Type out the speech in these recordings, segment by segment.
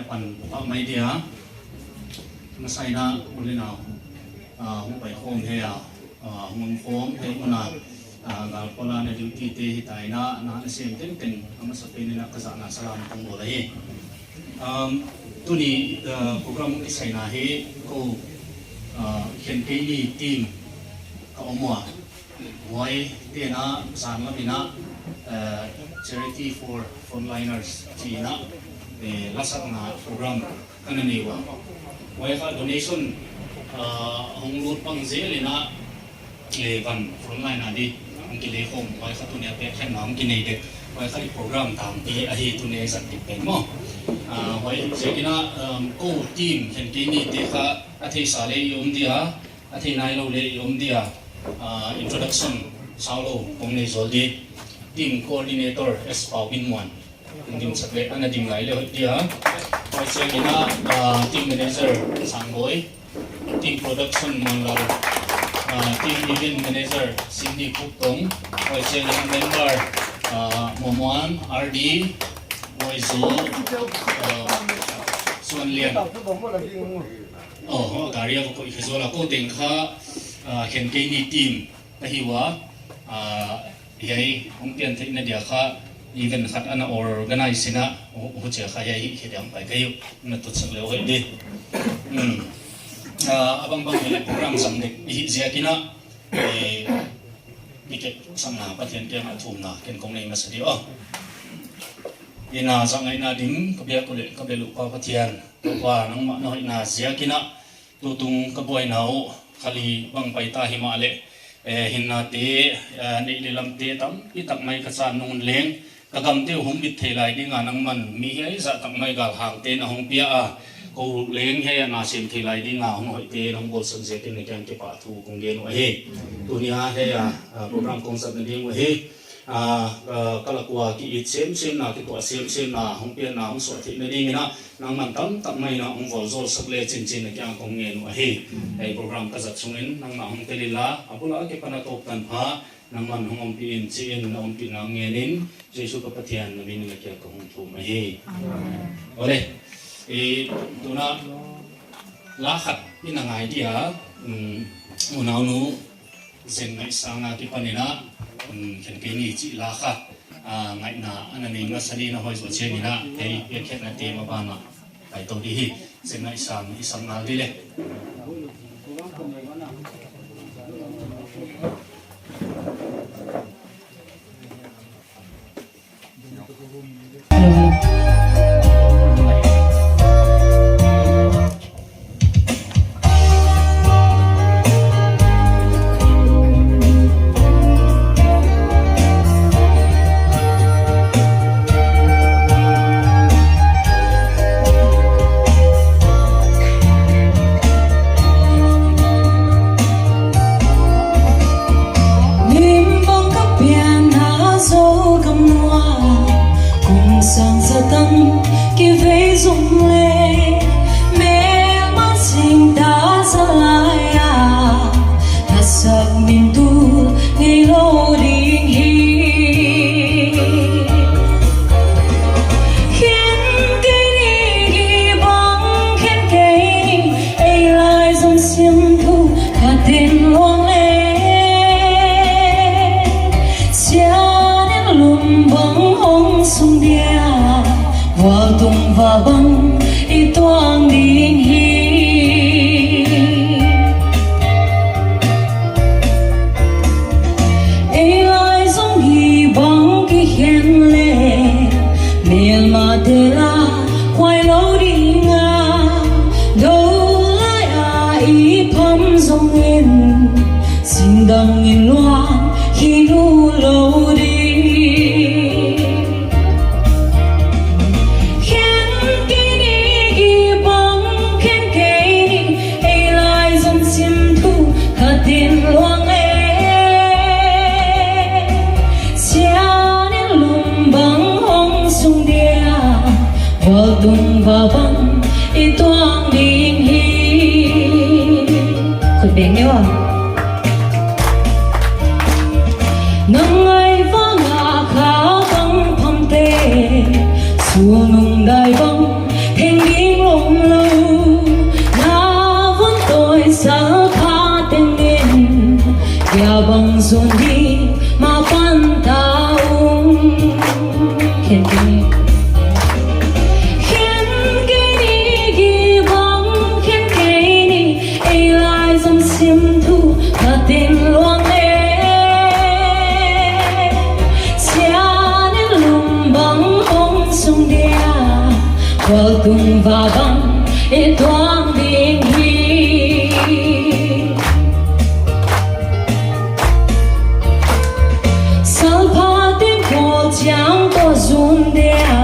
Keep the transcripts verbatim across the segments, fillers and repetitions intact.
Pan pah mai dia. Masa in a, u leh nau, ah, hong pai khawm hiai a, ah, hong om khawm hiai mun a, ah, gal pawla na duty te hita in a, na na sem tengteng, a masapen in a ka zahna salam kong bawl ahi. Um, tuni, ah, program hong kisaina hi, kou, ah, Khenkei Ni team ka om ua. Huaite'n a zan lam in a, eh, Charity for Frontliners chi in a, eh, lasakna program ka na nei ua. Huai kha donation, ah, hong lut bang zel in a, eh, van frontline a di hong kilei khawm, huai kha tuni a pekchenna hong kinei dek. Huai kha i program tangpi ahi tuni a i zat dek pen maw. Ah, huaiziakin a, um, kou team Khenkei Ni te kha a theisa leh i om dia, a thei nailou leh i om dia, ah, introduction saulou kong nei zual di. Team coordinator S Paubinmuan, hong dim sak leh ana dim lai leh hoih dia. Huaiziakin a, ah, team manager Sangboi, team production Muanlal, ah, team event manager Cindy Phuktong, huaiziakin a member, ah, Muanmuan, R D, Muaizu, ah, Suanlian. Oh, gari a va koih khe zual a, kou teng kha, ah, Khenkei Ni team ka hi ua, ah, hiai hong pian theihna dia kha event khat ana organize in a, hu-, huchia kha hiai hi khe diam pai ka hi uh, na tut sak leh hoih di. Hmm. Ah, a bangbang hi program zang dek i hih ziakin a, eh, i kep sakna Pathian kiang a thumna ken kong nei masa di aw. Ina zang ngaihna dim ka biak uh leh ka bel uh Pa Pathian, Toupa nangmah na hoihna ziakin a, tutung ka buaina uh kha li bang pai ta himahleh, eh, hinna te, eh, neih leh lam te tampi tak mai ka chan nung un leng, ka gam te uh humbit thei lai ding a nangman mi hiai zah tak mai galhang te na hong pia a, kou leng hiai a na sem thei lai ding a hong hoih te na hong bawlsak ziakin na kiang kipahthu kong gen uh ahi. Tuni a hiai a, ah, program kong zatna ding uh ahi. Ah, ah, ka lak ua ki-it semsem na, kituah semsem na, hong pian na, hong suah theihna ding in a, nangman tamtak mai in a hong vualzawl sak leh chinchin na kiang kong ngen uh ahi. Hiai program ka zat sung in, nangmah hong tel inla, a bul a kipan a tawp tanpha, nangman hong ompih in chi in, na ompihna ngen in, Jesu ka Pathian na min in na kiang kong thum ahi. Amen. Ole, eh, tuna la khat i na ngai dia, um, unaunu Zen Ngaihsang a kipan in a, um, Khenkei Ni chih la kha, ah, ngaihna ana nei masa di na hoih zaw chiang in a, kei pekchenna te ma ban a, kai tou di hi, Zen Ngaihsang i sam ngal di leh. Nim bang ka pian a zou gam nuai, kum sang za tan kivei zong leh, melma sing ta za lai a, na sak min tu ngei lou ding hi. Khenkei ni, bang Khenkei ni, ei lai zong sim thu khat in luang leh, sian in lum bang hong sung dia, vualtung va bang i tuang ding hi. Ei lai zong hi bang kikhen leh, melmate la khuai lou ding a, dou lai a i pham zong in, singdang in luang hi nu lou ding. Khenkei ni, bang Khenkei ni, ei lai zong sim thu khat in luang leh, sian in lum bang hong sung dia, vualtung va bang i tuang ding hi. Khut beng ni ua. Nang ngai vang a kha bang pham te, sulnung dai bang theng di Zun ding mah pan ta ung. Khen kei ni. Khen kei ni gibang, khen kei ni ei lai zong sim thu Pathian luang le. Sian in lum bang hong sung dia, gual tung va bang i tuang ding hi. Salpha teng ko chiang ko zun dia,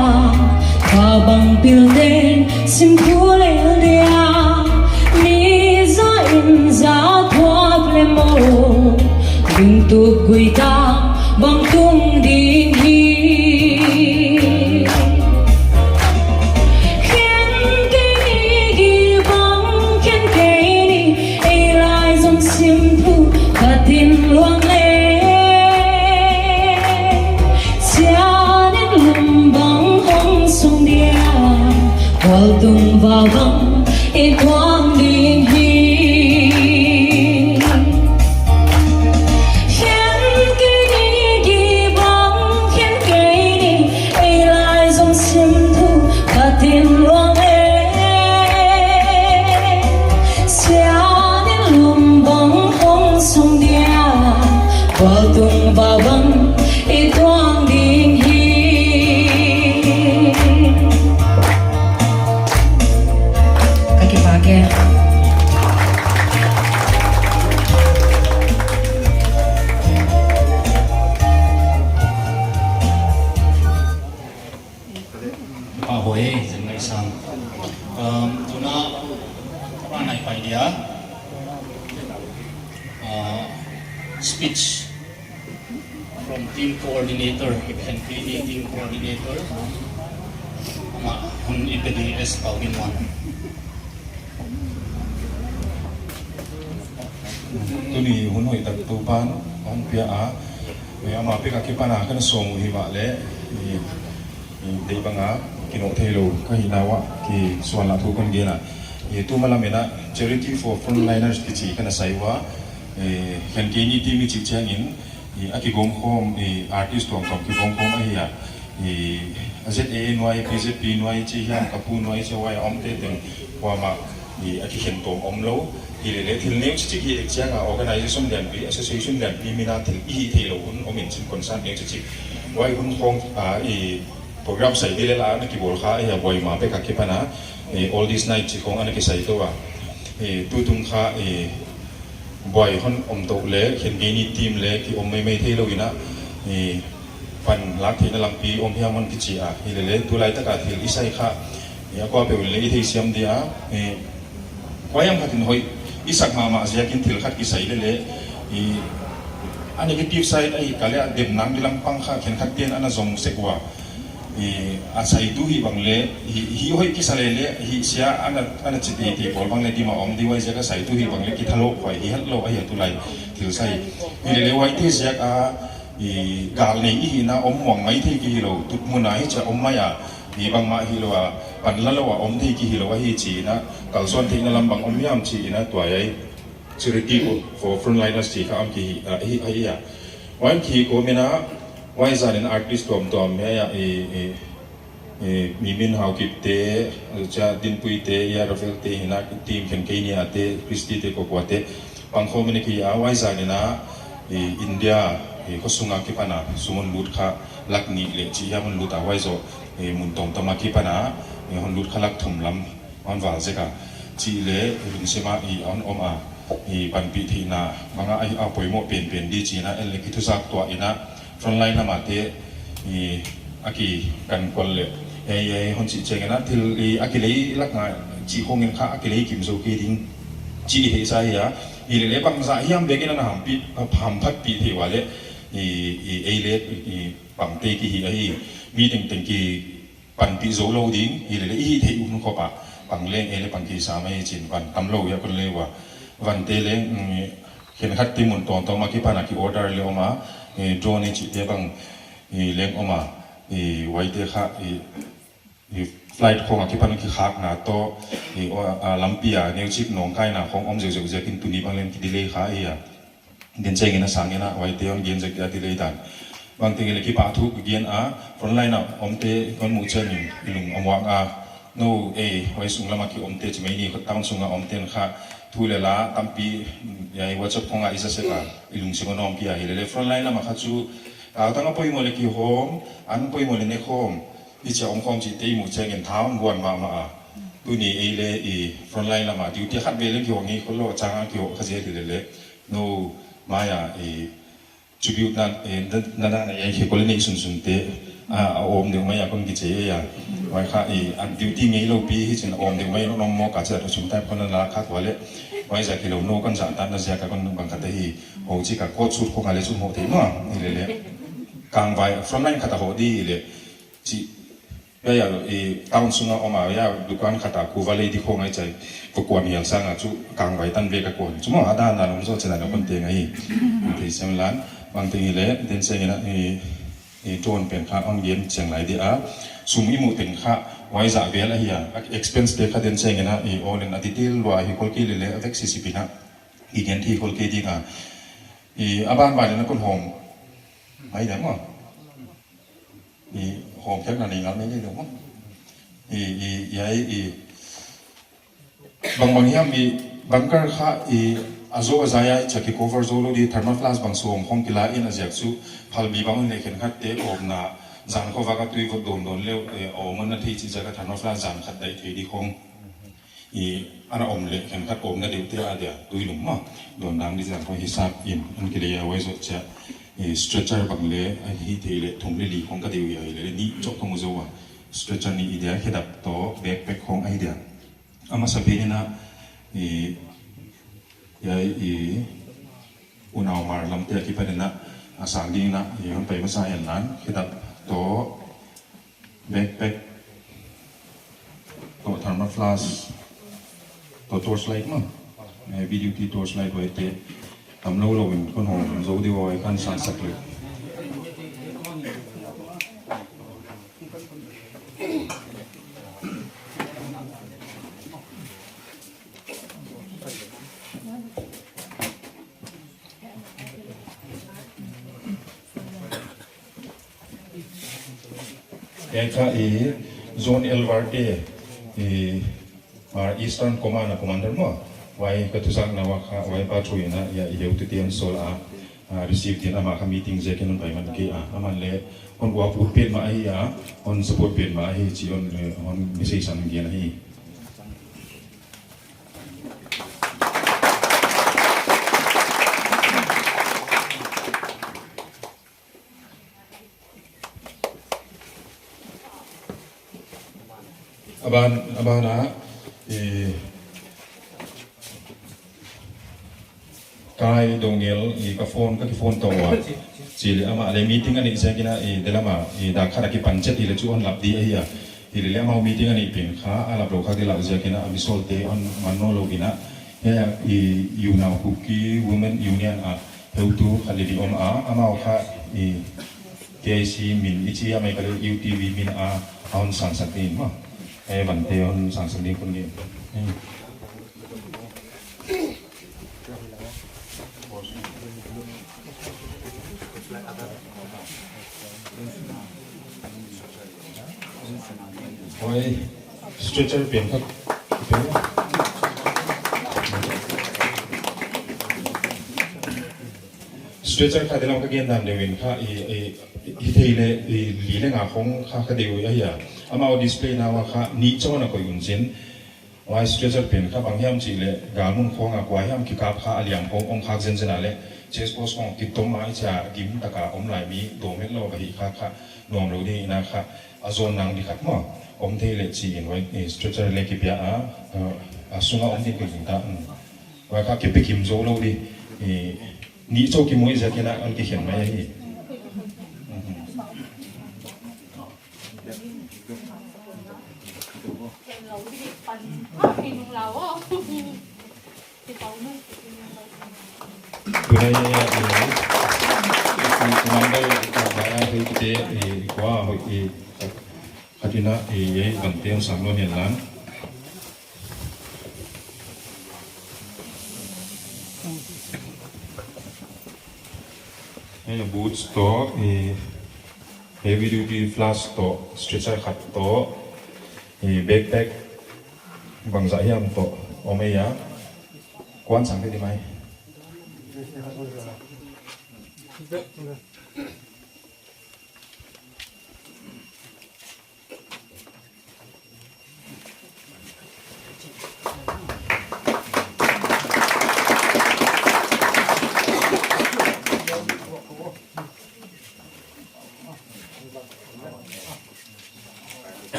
ka bang pil teng sim thu lel dia. Ni za in za thuap le mo, lungtup gui ta bang tung ding hi. Khen kei ni gibang, khen kei ni ei lai zong sim thu Pathian luang le. Sian in lum bang hong sung dia, gual tung va bang i tuang ding hi. Khen kei ni gibang, khen kei ni ei lai zong sim thu Pathian luang le. Sian in lum bang hong sung dia, gual tung va bang i tuang ding hi. Ka kipak e. Ahoy, Zen Ngai Sang. Um, tuna, Ranai Pai dia. Uh, speech from team coordinator, N P D team coordinator. Ma, hun ipedi es Paulin wan. Tuni hun hoih tak Toupan hon pia a, eh, amah pek a kipan a kan sawm uh himahleh, eh, eh, deih bang a kinoh theilou ka hihna uah kisuan lah thu kon gen a. Eh, tu malam in a Charity for Frontliners kichi ka na sai ua, eh, khen kei ni team i chih chiangin, i, a kigawmkhawm, i, artist tuamtuam kigawmkhawm ahi a. I, a Z A A nuai, P Z P nuai chih hiam, ka pu nuai chih huai a omte teng kuamah, i, a kikhen tuam omlou. Hilele thil neu chichik hi ek chiang a organization lianpi, association lianpi min a thil i hih theilou hun om in chin concern neu chichik. Huai hun khawng a, i, program sai di lel a na kibawl kha ahi a, buai mah pek a kipan a, i, Oldies Night chih khawng ana kisai tou a. I, tutung kha, i, buai hon om tou le, khen kei ni team le ki om maimai theilou in a, i, pan lak theihna lampi om hiam hon kichi a. Hilele, tulai tak a thil i sai kha, i, a kuapeuh in le i theisiam dia, i, kuahiam khat in hoih i sak mahmah ziakin thil khat kisai lele, i, a negative side ahi kal a, demna di lampang kha khenkhat ten ana zong sek ua. I, a saitu hih bang le, hih, hih hoih kisa lele, hih sia ana, ana chih teitei pawl bang le dim a om di, huaiziak a saitu hih bang le kithalawk huai hi hetlou ahi a tulai thil sai. Hilele huaite ziak a, i, gal nei i hihna om muang maithei ki hilou, tutmun a hichia om mai a, i, bangmah hilou a, pan la lou a om thei ki hilou ahi chi in a, kalsuan theihna lam bang om hiam chi in a tuai ai. Charity for Frontliners chih kha om ki hi, a, hi, hi a. Huai ki kawm in a, huai zan in artist tuamtuam, ya, ya, i, i, i, mi min Haokip te, cha Dinpui te, ya Rafael te, hi na team khen kei ni a te, Christy te, ko kua te, pangkhawm in a ki a, huai zan in a, i, India, i, khosung a kipan a, sum hon lut kha, lak nih le chi hiam hon lut a, huai zoh, i, mun tuamtuam a kipan a, i, hon lut kha lak thum lam, hon val zek a, chih le, i, lungsim a, i, hon om a, i, panpih theihna bang a, a, a poimoh penpen di chi in a, en le kithuzak tuah in a, frontline lam a te, i, a kikan kual le, ei, ei, hon chih chiang in a, thil, i, a kilei lak nga, chih khawng in kha, a kilei kim zou kei ding, chih hi sa hi a, hilele bangzah hiam bek in a na hampih, a hamphatpih thei ua le, i, i, ei le, i, pangte ki hi ahi, mi tengteng ki, panpih zou lou ding, hilele i hih theih hun khop a, pang leng ei le pang kisa mai chin van tam lou ya kon le ua. Vante leng, mm, khenkhat te mun tuamtuam a kipan a ki order le om a, eh, drone i chih te bang, eh, leng om a, eh, huaite kha, eh, eh, flight khawng a kipan kikhakna toh, eh, o, a, lampi a neuchik nawngkaina khawng om zeuzeu ziakin tuni bang leng ki delay kha ahi a. Din cheng in a sang in a, huaite hon gen zek dia delay dan. Bangteng leh kipahthu ka gen a, frontline a omte kon muh chiangin i lung a muang a. Nou, eh, huai sung lam a ki omte chi mai ni, town sung a omte'n kha thu leh la tampi, hiai WhatsApp khong a i za sek a, i lungsim a nawm kia hi lele. Frontline lam a kha chu, a tang a poimoh leh kihawm, an poimoh leh nekhawm, i chia omkhawm chihte i muh chiangin tha hon buan mahmah a. Tuni ei leh i frontline lam a duty khat vei leng kihong hi, kholo chang a kihong kha zel hi lele. Nou, mai a, i tribute na, eh, na, na, na, eh, hiai colony sunsun te, ah, a om deuh mai a kon kichi a. Huai kha, eh, a duty ngeilou pi hi chin a om deuh mai, no, no, mo ka cha to sum tai kon la kha tua leh. Huai ziak hilou nou kon zan tan na ziak a kon bang kha te hi. Ho chi ka coat suit khong a leh chu mo te mo, hi lele. Kangvai, frontline khat a hoh di leh. Chi, Hiai a, i, town sung a om a, hiai a dukan khat a kuva lei di khong ai chai, va kuan hial sang a chu kangvai tan vek a kuan. Chu maw, a dan a lom zaw chena na kon te ngai. Thei sem lan, bangteng hi leh, din cheng in a, i, i, drone pen kha hon gen chiang lai di a. Sum i muh teng kha, huai zah vel ahi a, expense te kha din cheng in a, i, all in a detail lua hi khol kei lele, a vek sisip in a, i gen thei khol kei ding a. I, a banban in a kon hawm. Mai dia maw. I, hawm khelhna nei ngal mai lele maw. I, i, hiai, i, bangbang hiam i, bunker kha i, a zaw a zai a i chia ki cover zou lou di thermal flask bang sawm khong kila in a ziak chu phalbi bang leh khenkhat te omna zan khovak a tui vot dawn dawn leh, eh, om na thei chih ziak a thermal flask zan khat dai thei di khong. I, ana om leh, khenkhat omna deuh te a dia, tui lum maw. Dawn dang di zang khong hisap in, an ki lei a huai zoh chia. I, stretcher bang leh, a hithei leh, thum leh li khong ka deuh a hi lele, nih chauh ka mu zou a. Stretcher nih i dia, khedap toh, backpack khong ahi dia. A masa pen in a, i, hiai, i, unau mar lam te a kipan in a, a sang ding in a, i, hon pai masa hen lan, khedap toh, backpack, toh thermal flask, toh torchlight maw. Eh, heavy duty torchlight huaite. Tam lou lou in kon hawm zou di huai kan sang sak leh. Hiai kha i Zone L Var te, i, ah, Eastern Command a commander maw. Huai ka thuzakna uah kha, huai pa thu in a, hiai i heutute hon sawl a, ah, receive din amah kha meeting ziakin hon pai man kei a. Aman leh, hon uap ut petmah ahi a, hon support petmah ahi chih hon, eh, hon message a hon gen ahi. A ban, a ban ah, eh, Kai Dongel, eh, ka phone, ka ki phone tou a. Chi leh amah leh meeting a neih ziakin a, eh, delam a, eh, dak khat a kipan chet hi leh chu hon lap di ahi a. Hi leh leh amau meeting a neih pen kha, a lap lou kha di lou ziakin a, a mi sawlte hon man nawn lou in a. Hiai a, eh, Unau Kuki Women Union a, heutu khat leh di om a, amau kha, eh, K I C min i chi a mai ka leh U T V min a, a hon sangsak ding maw. Eh, vante hon sangsak ding kun ni. Eh. Huai, stretcher pen kha. Stretcher kha delam ka gen dan deuh in kha, i, i, hithei leh, i, li leh nga khong kha ka deuh ahi a. Amau display na uah kha, nih chauh ana koih un chin. Huai stretcher pen kha bang hiam chih leh, galmun khong a kua hiam kikap kha a liam khong om khak zenzen a leh, chest post khong kitom a i chia gim taka om lai mi dawm het lou ka hih kha kha nuam lou di in a kha a zawn nang di khat maw. Om thei leh chi in huai, eh, stretcher leh kipia a, eh, a sung a om di kun ta, mm. Huai kha kipe kim zou lou di, eh, nih chauh kimu ziakin a hon kikhen mai ahi. Mhm. Tunai a, eh, eh, number, eh, eh, eh, kua, eh, khat in a, eh, eh, vante hon sang lou hen lan. Hei boots toh, eh, heavy duty flask toh, stretcher khat toh, eh, backpack bangzah hiam toh om ei a. Kuan sang te di mai.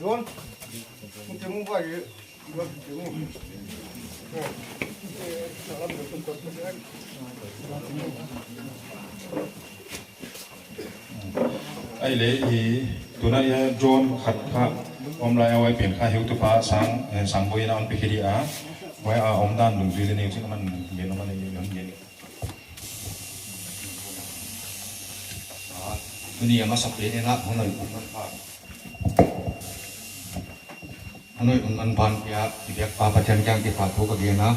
John, mun temu ba ye, John temu. Ai le i tuna ya drone khat kha om lai a, huai pen kha heutupa sang, eh, Sangboi in a hon pe khe di a. Huai a omdan dungzui le neu chin aman gen, aman gen. Ah, tuni a masapen in a hon ai pun man pha. A nuih un an ban pia, i biak pa Pathian kiang kipahthu ka gen a.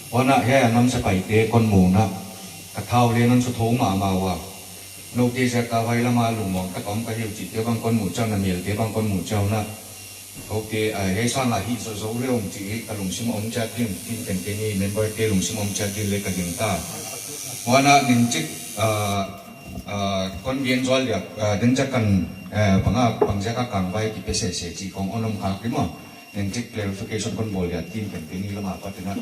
Huan a hiai a nam sepaite kon muhna, ka thau le non su thou mahmah ua. Noute ziaka huai lama lungmuang tak om ka hi uh chihte bang kon muh chiang, na melte bang kon muh chiang un a. Koute, ah, hiai sang a hih zoh zoh le om chih ka lungsim om chiat ding, tin ken ken i member te lungsim om chiat ding le ka gingta. Huan a ning chik, ah, ah, kon gen zual dia, ah, den cha kan, eh, bang a, bangziaka kangvai kipe sese chih kong hon om khak di maw. Ning chik clarification kon bawl dia, tin ken ken i lama pat in a.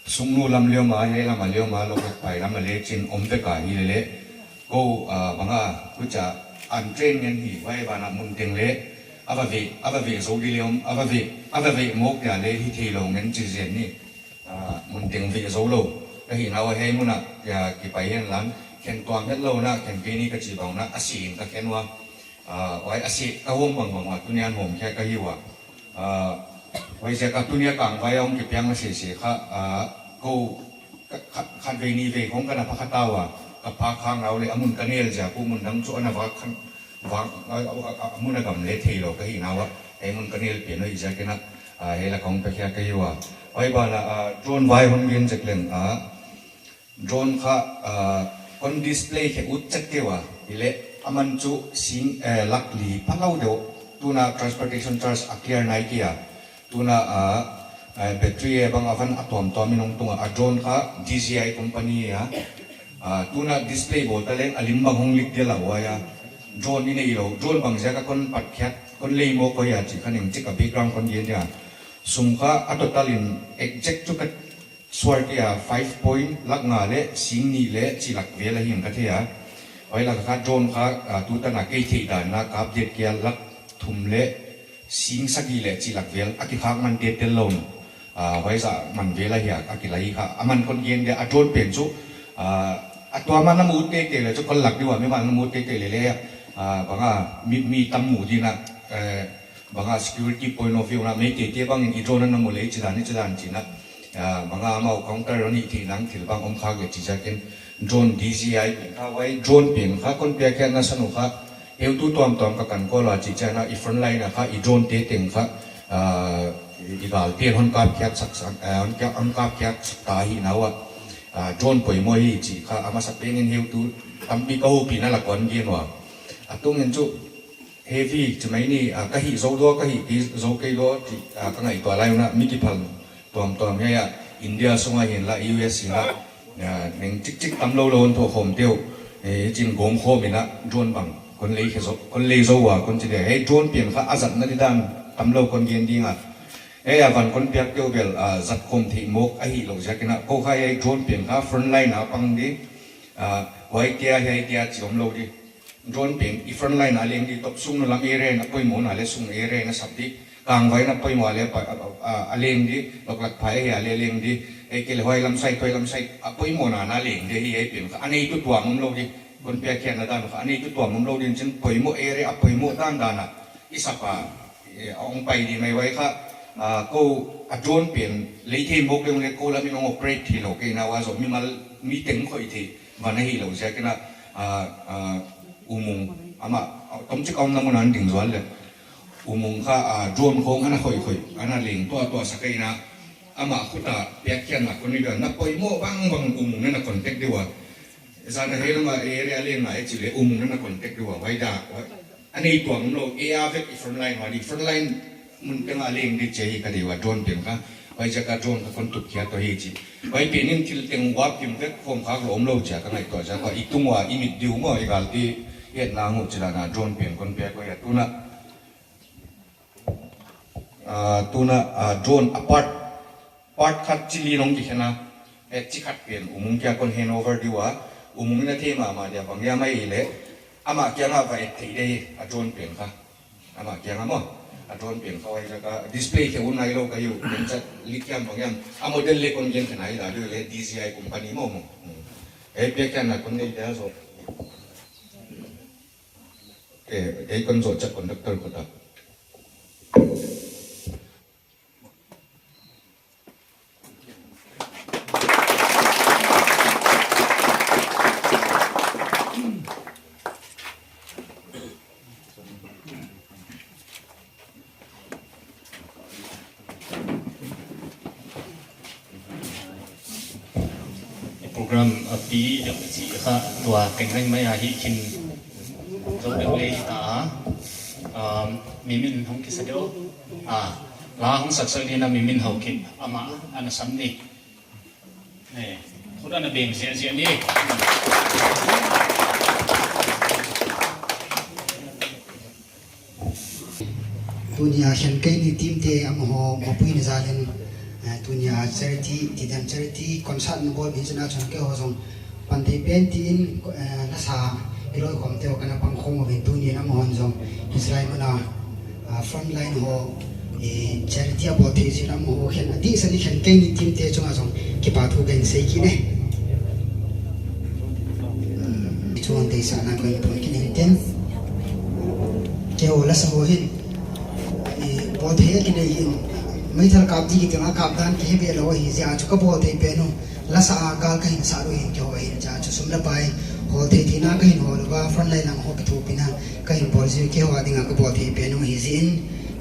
Sungnu lam le om a, hiai lam a le om a, Loklakphai lam a le chin om vek a hi lele. Kou, ah, bang a, huchia an train ngen hi, huai ban a mun teng le, a va veh, a va veh zou di le om, a va veh, a va veh mawk dia le hi theilou ngen chi zen ni. Ah, mun teng veh zou lou. Ka hihna ua hiai mun a, ya, kipai hen lan, khen tuam het lou na, khen kei ni ka chih bang un a, a si in ka khen ua. Ah, huai a si, ka hawm bangbang ua, tuni a hawm khia ka hi ua. Ah, huaiziak a tuni a kangvai a hong kipiang a sese kha, ah, kou, kha-, kha-, khatvei nihvei khong ka na pha kha ta ua, ka pha khak ngal le a mun ka nel ziak uh mun dang chu ana vak khan, vak, a, a, a, a mun a gam le theilou ka hihna ua, ei mun ka nel pen uh ziak in a, ah, hiai la kong pe khia ka hi ua. Huai ban a, ah, drone vai hon gen zek leng, ah, drone kha, ah, kon display khe ut chet kei ua, i le aman chu sing, eh, lak li pha lou deuh, tuna transportation charge a clear nai kei a, tuna, ah, eh, battery e bang a van a tuamtuam in hong tung a, a drone kha D J I company a, ah, tuna display bawl ta leng a lim bang hong lik dia la huai a, drone i neilou, drone bangziaka kon patkhiat, kon lei mawk uh hia chih kha ning chik a background kon gen dia. Sum kha a total in exact chu ka suar kei a five point lak nga le sing nih le chih lak vel ahi ang ka thei a. Huai lak kha drone kha, ah, tutan a kei theih dan a ka update kei a lak thum le sing sagih le chih lak vel a kikhak man te tel lou. Ah, huai zah man vel ahi a, a kilai kha. A man kon gen dia a drone pen chu, ah, a tuam a na mu teitei le chu kon lak di ua, mi man na mu teitei le le, ah, bang a mi, mi tam mu di na, eh, bang a security point of view na, Meiteite bang in i drone na mu le i chidan, i chidan chih na. Ah, bang a amau counter on i thei nang thil bang om khak le chih ziak in drone D J I pen kha huai drone pen kha kon piak khiatna san uh kha. Heutu tuamtuam ka kan call a chih chiang a i front line a kha i drone te teng kha, ah, i gal te hon kap khiat sak sak, ah, hon kap, hon kap khiat sak ta hihna ua. Ah, drone poimoh hi chih kha a masapen in heutu tampi ka hopihna lak ua gen ua. A tung in chu heavy chi mai ni, ah, ka hih zou dua, ka hih pi zou kei dua, ti, ah, ka ngaihtuah lai un a, mi kiphal tuamtuam hiai a, India sung a hi'n la, U S hi'n la, ah, neng chikchik tamlou lou hon thuak khawm teuh, eh, chin gawm khawm in a, drone bang, kon lei khe zou, kon lei zou ua, kon chi dia, hei drone pen kha a zatna didan tamlou kon gen ding a, hei a van kon piak teuh bel, ah, zat khawm theih mawk ahih lou ziak in a, kou kha hei drone pen kha front line a pang di, ah, huai tia, hiai tia chi om lou di. Drone pen i front line a leng di, top sung nu lam area in a poimoh na le sung area in a sap di, kangvai in a poimoh le pa, a, a, a leng di, Loklakphai a le leng di, ei kei le huai lam side, huai lam side, a poimoh na na leng di hi, ei pen kha a neitu tuam om lou di, kon piak khiatna dan kha a neitu tuam om lou di, chin poimoh area, a poimoh dandan a, i sap a, eh, a hong pai di mai huai kha, ah, kou a drone pen, lei thei mawk leng le kou lam in hong operate theilou kei na ua zoh mimal, mi teng khoih thei, van ahih lou ziak in a, ah, ah, Umung, amah, tomchik a omna mun a hon ding zual le. Umung kha, ah, drone khong ana khoih khoih, ana leng tuah tuah sak in a. Amah khut a piakkhiakna kon nei dia, na poimoh bangbang U Mung in a contact di ua. Zan a hei lam a area leng a i chih leh U Mung in a contact di ua, huai dia. A neitu omlou, ei a vek i frontline ua di, frontline mun teng a leng di chih ka deih ua drone pen kha. Huaiziak a drone kha kon tup khia toh hi chi. Huai pen in thil teng uap kim vek khawm khak lou omlou chia ka ngaihtuah ziak a, i tung ua i mit di uh maw, i gal di, i et nang uh chih dan a drone pen kon piak ua hi a tun a. Ah, tun a, ah, drone a part, part khat chi li nong kikhen a, eh, chi khat pen U Mung kia kon hand over di ua, U Mung in a thei mahmah dia bang hia mai leh, amah kiang a va et theih di a drone pen kha. Amah kiang a maw, a drone pen kha huaiziak a display khe un nailou ka hi uh, pen chat li kiam bang hiam, a model leh kon gen khe nai la di uh leh D J I company maw maw. Hmm. Eh, piakkhiakna kon nei dia zo. Eh, ei kon zoh chiat conductor khut a. Program a pi deuh chi kha tua teng ngai mai a hi khin zo deuh lei ta a. Um, mi min hong kisa deuh. Ah, la hong sak sak ni na mi min hau khin ama ana sam ni. Eh, khut ana beng ziahziah ni. Tuni a khen kei ni team te amaho mapuina zal in, eh, tuni a charity, Tidem charity concert na bawl min zina chun keiho zong pan thei pen tiin, eh, lasa i loi khawm te uh kana pang khawm ua ven tuni in amahon zong hi zalai mun a, ah, frontline ho, eh, charity a bawl thei zin amaho khen a dihsan i khen kei ni team te chunga zong kipahthu ka hin sei khin e. Chuan deihsakna ka hin pun khin inteh. Keiho lasa ho hin, eh, bawl thei a kinei in, meithal kap di kitung a kap dan kihe beh lou ahi ziak a chu ka bawl thei pen uh, lasa a gal ka hin sa uh hin keiho hin cha chu sum leh pai hawl thei theihna ka hin hawl ua, frontline lang ho kithuahpihna ka hin bawl ziak keiho a dinga ka bawl thei pen uh hi zin,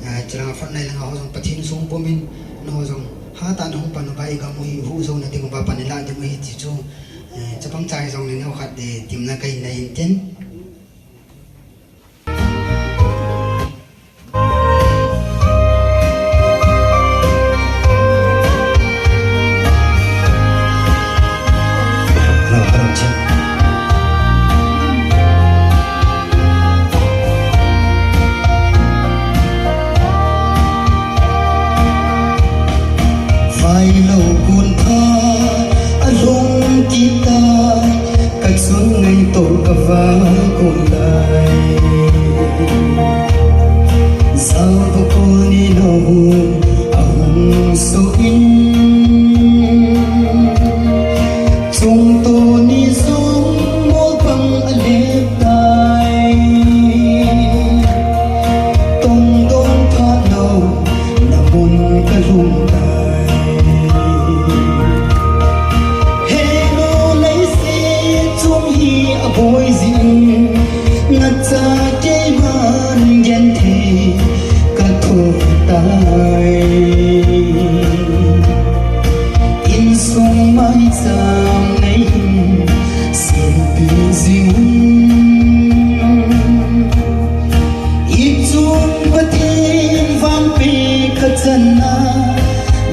eh, chulang frontline lang a ho zong Pathian sung pum in, na ho zong hat a na hong pan ua i gam uh hi huh zouna ding ua pan i la ding uh hi chi chu, eh, chapang chai zong ni neu khat, eh, timna ka hin nei inteh. Vailou kun pha a lung kita, ka chun ngaihtuah ka va kun lai. Zau bukul ni lou a hung suk in, chungtu ni zong mawl pang a lep tai. Tongdawn pha lou na mun ka lum tai. He lou lei se chung hi a bawi zin, na cha kei man gen thei ka thuk tai. Innsung maicham nei in sempih zing un. I chung Pathian vanpi ka channa,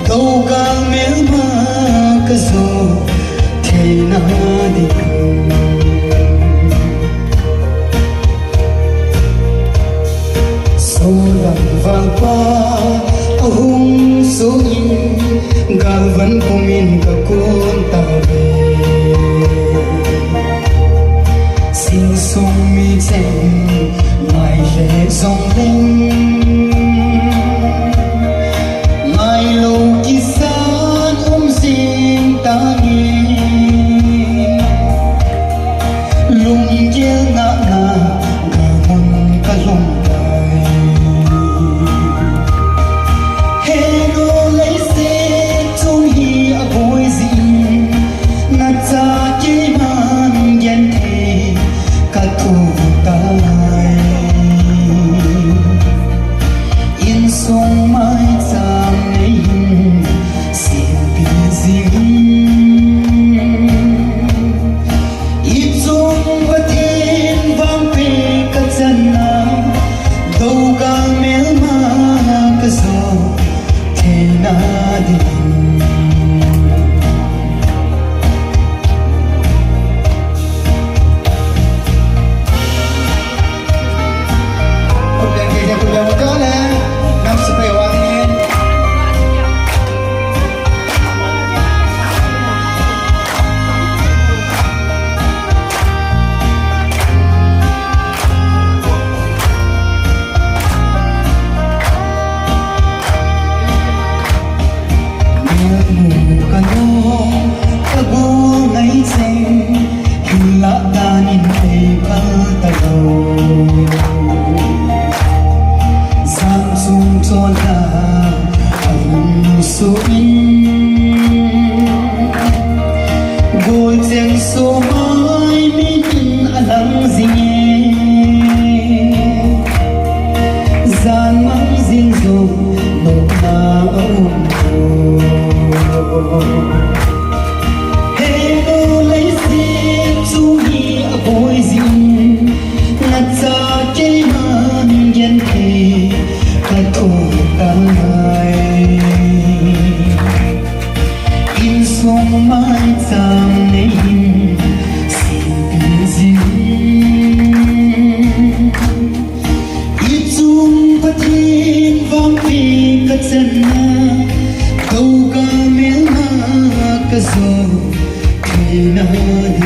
dou gal melma ka zo theihna ding. Solam valpa a hung suk in, galvan pum in ka kun ta ve. Sinsung mi cheng ngai leh zong leng, ngailou kisan um zing ta ni. Lunggel ngakna ka mun ka lum tai. He lou lei se chung hi a bawi zin, Kong mai chang nei in sin pin zing. I chung Pathian vangpi ka channa, kou ka melma ka zo theina ding.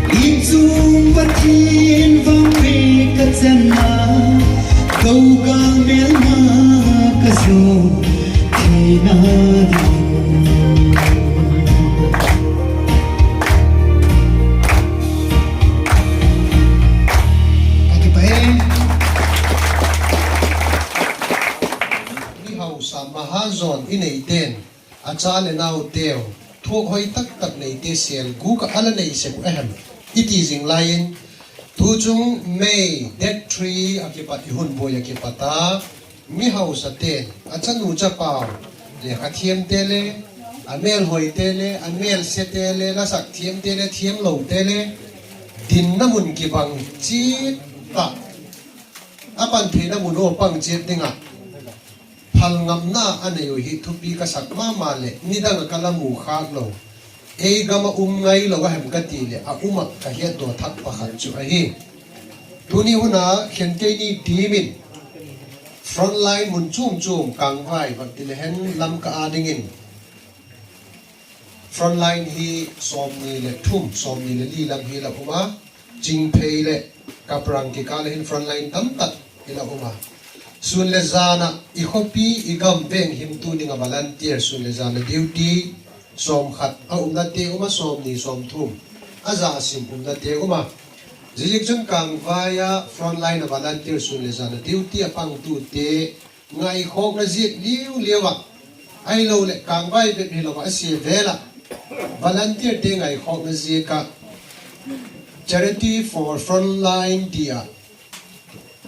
I chung Pathian vangpi ka channa, kou ka melma ka zo theina ding. Ka kipah. Mi hausa mahajon i neiten, a cha leh naute uh, thuak hoih taktak neite sel guk a ala nei sek uh ahem, i ti zing lai in, tuchung May date three a kipat, i hun buai a kipat a, mi hausaten a chanu chapa uh, lekha thiamte leh, a melhoihte leh, a melsete leh, lasak thiamte leh, thiamloute leh, dinna mun kibang chiat a, a pan theihna mun uh pang chiat ding a phalngamna a nei uh hi thupi ka sak mahmah leh, nidang a ka la mu khak lou, ei gam a um ngai lou ahem ka ti leh, a um a ka hiat dua thak pakhat chu ahi. Tuni hun a khenkei ni team in frontline mun chumchum, Kangvai, Vangtilihen, Lamka a ding in frontline hi sawmnih leh thum, sawmnih leh li lam hi la um a, Chingphei leh Kaprang kikal a hin frontline tamtak i la um a. Sun leh zan a i khopi i gam veng himtu ding a volunteer sun leh zan a duty sawmkhat a umnate um a, sawmnih sawmthum a za sim umnate um a. Ziaziak chun Kangvai a frontline a volunteer sun leh zan a duty a pangtute ngaikhawkna ziak liuliau a, ahilou leh Kangvai bep hilou a, a sia vel a volunteer te ngaikhawkna ziak a Charity for Frontline dia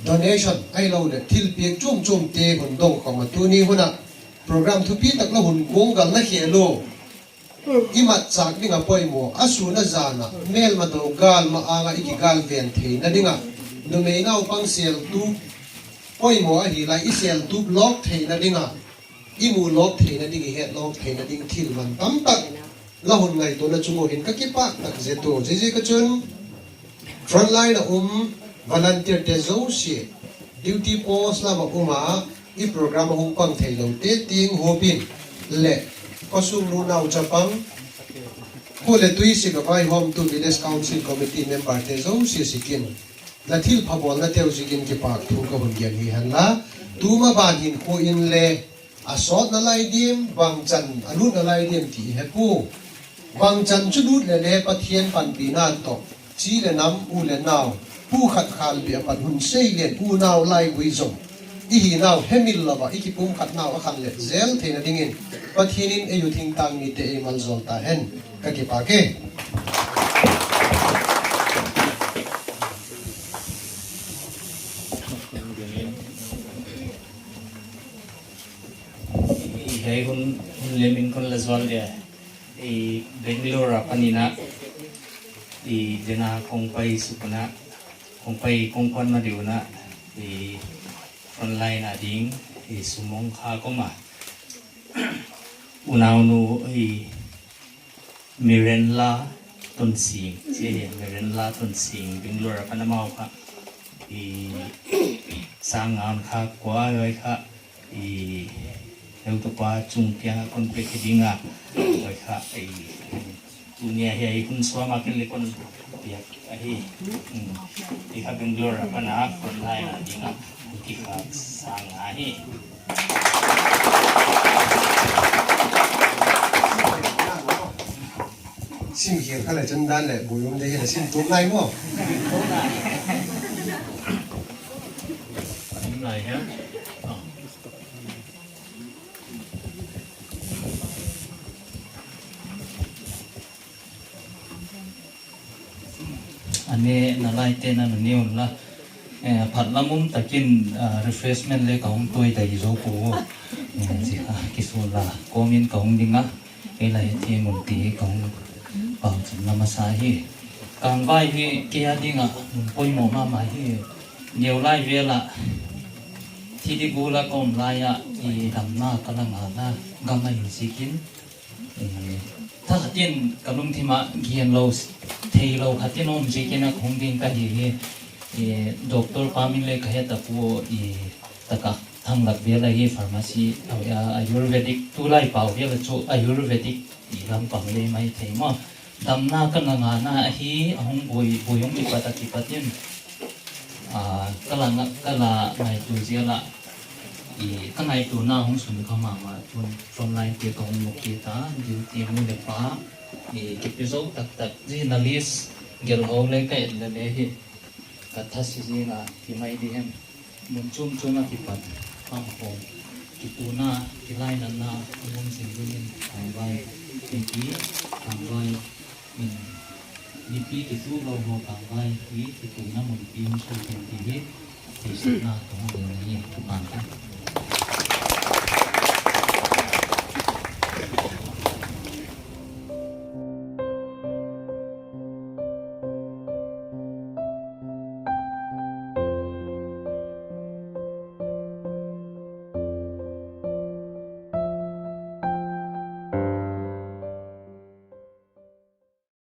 donation ahilou leh thilpiak chumchum te hun dong khawm a, tuni hun a program thupi tak la hun guanggal na khel uh. I matchak ding a poimoh, a sun a zan a melma dou galma anga i kigal ven theihna ding a, numei naupang seltup poimoh ahi lai, i seltup lawk theihna ding a, i mu lawk theihna ding, i het lawk theihna ding thil man tamtak la hun ngaihtuahna chung uh hin ka kipak tak zet uh. Ziaziak a chun frontline a um volunteer te zosia, duty post lam a um a, i program a hong pang theilou te teng huap in leh, khosung nu nau chapang, khua leh tui sik a vaihawmtu village council committee member te zosia sik in, na thilpha bawlna te uh ziak in kipahthu ka hun gen hi hen la, tuma ban hin khu in leh, a sawtna lai diam, bangchan a lutna lai diam ti i he pua. Bangchan chu lut leh leh Pathian panpihna toh, chi leh nam, u leh nau, pu khat khalbeh apat hun sei leh unau laigui zong i hihna uh hemil lou a, i kipumkhatna uh a khanlet zel theihna ding in Pathian in ei uh thingtang mite ei malzawl ta hen. Ka kipak e. I hiai hun, hun lem in kon la zual dia, i Bangalore apan in a, i dena kong pai suk un a, kong pai kong kuan ma diu na, i frontline a ding, i sumong kha koma. Unaunu, i Mirella Tonsing, si, Mirella Tonsing, Bangalore apan amau kha, i sang ngan kha kua oi kha, i heutupa chung kiang a kon pek ding a, oi kha, i, tunia hiai hun suam a ken leh kon piak ahi. Hmm. I kha Bangalore apan a frontline a ding a, ki kha sang ahi. Sim hial kha leh chun dan leh bui um de hi leh sim tum lai maw. Sim lai hia? Oh. Ane na lai te na nu ni un la. Eh, phat lam um takin, ah, refreshment leh ka hong tuai dai zou ko. Eh, zi ha, kisu la, komin ka hong ding a. Ei lai te mun ti ka hong pau chan la masa hi. Kangvai hi kei a ding a, mun poimoh mahmah hi. Neu lai vel a. T Iti gula ka om lai a, i damna ka la ngahna gam ahi ziakin, eh, thakhatin ka lungthim ah gen lou, theilou khatin om ziakin a hong ding ka hi hi. Eh, doctor pa min le ka het a pu, i taka Thanglak vel ahi, pharmacy, a, a, Ayurvedic, tulai pau vel a chu Ayurvedic i lampang le maithei maw. Damna ka la ngahna ahi, a hong buai, buai hong kipat a kipatin, ah, ka la nga-, ka la ngaitu zel a, i ka ngaituana hong sun kha mahmah, tun frontline te ka hong mukit a, duty nu le pa, i kipi zou taktak, zi na list, gelhou le ka et lele hi, ka thasi zing a, ki mai di hem. Mun chum chum a kipat, pang khawm, kituhna, kilainatna, a lungsim dingin, tangvai, mipi, tangvai, min, mipi kituh lou ho tangvai, i kituhna munpi hong suak hen ti hi, theihsakna ka hon gen ahi, kipan ka.